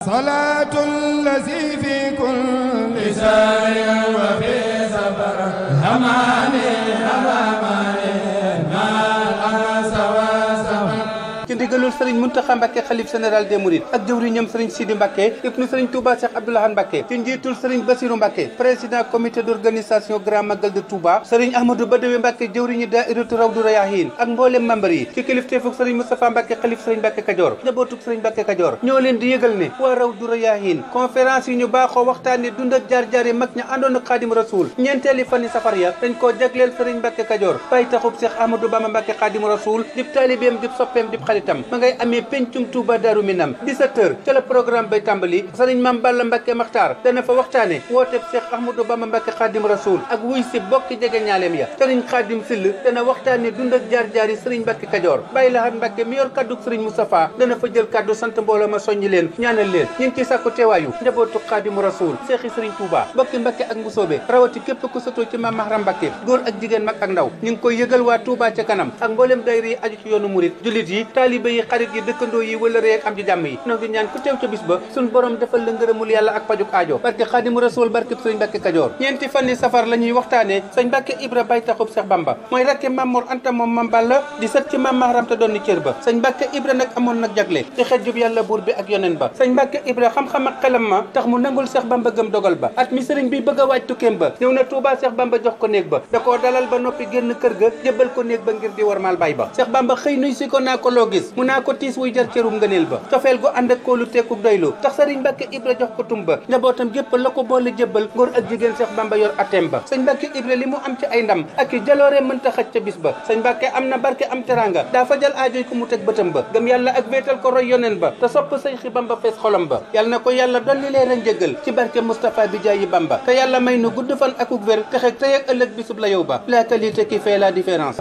صلاة الذي في كل سار وفي سفر هماني هماماني ما الأنس وسفر ci ndigalul Serigne Mountakha Mbacké xalif général des Mourides ak jëwriñam Serigne Sidi Mbacké ibnu Serigne Touba Cheikh Abdou Lahad Mbacké ci njiitul Serigne Bassirou Mbacké président comité d'organisation Grand Magal de Touba Serigne Ahmadou Badawi Mbacké jëwriñu daayiratu Rawdu Rayahin ak mboolem membre yi ci kilifteefuk Serigne Moustapha Mbacké xalif Serigne Mbacké Kajoor njabootuk Serigne Mbacké Kajoor ñoo leen di yëgal ne waa Rawdu Rayahin conférence yi ñu baaxoo waxtaane dund ak jaar-jaari mag ña àndoon ak Xaadim Rasul ñeenteeli fani safar ya dañ koo jagleel Serigne Mbacké Kajoor bay taxub Cheikh Ahmadou Bamba Mbacké Xaadim Rasul dib taalibeem dib soppeem dib xaritam ma ngay amee pencum Touba Darou Minam 17h ca la programme bay tàmbali Serigne Mame Balla Mbacké Makhtar dana fa waxtaane wooteeb Cheikh Ahmadou Bamba Mbacké Khadim Rasoul ak wuy si bokki jege ñaaleem ya Serigne Khadim Sill dana waxtaane dund ak jaar-jaari Serigne Mbacké Kajoor Baye Lahad Mbacké mi yor kaddu Serigne Moustapha dana fa jël kaddu sant mbooloo ma soññi leen ñaanal leen ñu ngi ciy sàkku teewaayu njabootu Khadim Rasoul Cheikh Serigne Touba bokki Mbacké ak Mbusoobe rawati képp ku sëtoo ci Mame Mahram Mbacké góor ak jigéen mag ak ndaw ñu ngi koy yëgal waa Touba ca kanam ak mboolem daayira yi aju ci yoonu murit jullit yi taalibe yi xarit yi dëkkandoo yi wala rek am ci jàmm yi noo ngi ñaan ku teew ca bis ba suñ borom defal la ngërëmul yàlla ak pajuk aajo barke Xaadimu Rasuul barke Sëriñ Mbacké Kajoor ñeenti fan yi safar la ñuy waxtaane Sëriñ Mbacké Ibra bay taxub Cheikh Bamba mooy rakke Mame Mor Anta moom Mame Balla di sët ci Mame Mahram te doon ni cër ba Sëriñ Mbacké Ibra nag amoon nag jagle ci xejjub yàlla buur bi ak yonen ba Sëriñ Mbacké Ibra xam-xam ak xelam ma tax mu nangul Cheikh Bamba gëm dogal ba at mi sëriñ bi bëgg a waaj tukkeem ba ñëw na Touba Cheikh Bamba jox ko néeg ba da koo dalal ba noppi génn kër ga jébbal ko néeg ba ngir di warmaal bay ba Cheikh Bamba xëy nuy si ko naa ko loo gis mu naa ko tiis wuy jar cërum ngëneel ba cofeel gu ànd ak koolu teekub doylu tax Sëriñ Mbacké Ibra jox ko tumba njabootam gépp la ko boole jébbal góor ak jigéen Cheikh Bamba yor atem ba Sëriñ Mbacké Ibra li mu am ci ay ndam ak i jaloore mënta xaj ca bis ba Sëriñ Mbacké am na barke am teranga daa fajal aajoy ku mu teg bëtam ba gëm yàlla ak wéetal ko roy yonen ba te sopp Sëriñ Bamba fees xolam ba yàlla na ko yàlla dolli leer a njëggal ci barke Moustapha bi jaayi Bamba te yàlla may nu gudd fan akuk wér texeeg tey ak ëllëg bisub la yow ba la qualité qui fait la différence